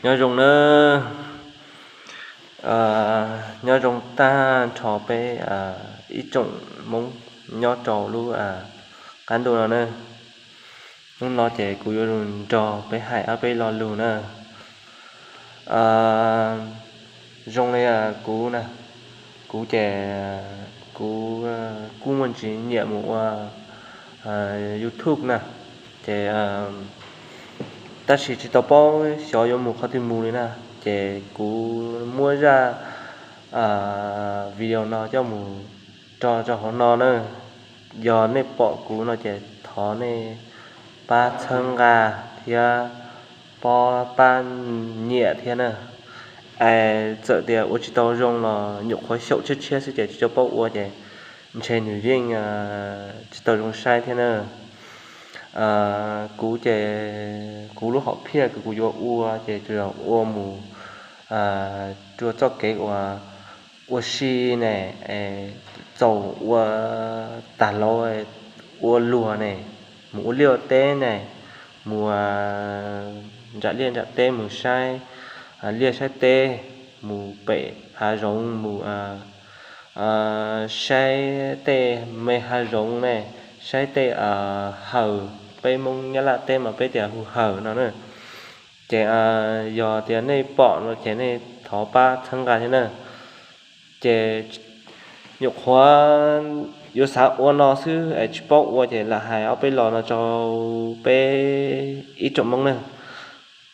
Nyob zoo nawb, nyob zoo tag nrho peb ib tsoom Hmoob nyob rau lub qab ntuj no na. Hnub no ces kuv yuav nrog peb hais ob peb lo lus na. Zoo li kuv na, kuv ces kuv kuj muaj ntsis nyiam mus ua YouTube na, ces tab sis tsis tau paub xyov yuav mus qhov twg mus li na, ces kuv muab zaj video no coj mus rau rau hauv no na. Yog nej pom kuv no ces thov nej pab txhawb nqa thiab pab, pab nyiam thiab na. Es txawm tias ua tsis tau zoo los nyuam qhuav xyaum tshiab tshiab xwb ces tsis tau paub ua ces ntshe nws yeej tsis tau zoo saib thiab na. Kuv ces kuv lub hom phiaj kuv yuav ua ces tsuas yog ua mus rua txoj kev uas ua si ne, txaus ua tag lauv, ua luag ne, mus ua liaj teb ne, mus nram liaj nram teb mus saib liaj saib teb, mus pem hav zoov mus saib tej me hav zoov ne, saib tej hawm, peb Hmoob Nyab Laj teb mas peb tias hu hawm no na. Ces yog tias nej pom no ces nej thov pab txhawb nqa thiab na. Ces nyuam qhuav yuav xav ua no xwb es tsis paub ua ces lam hais ob peb lo no rau peb ib tsoom Hmoob na.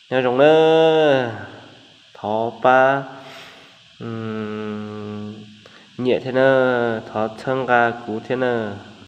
Nyob zoo na, thov pab nyiam thiab na, thov txhawb nqa kuv thiab na.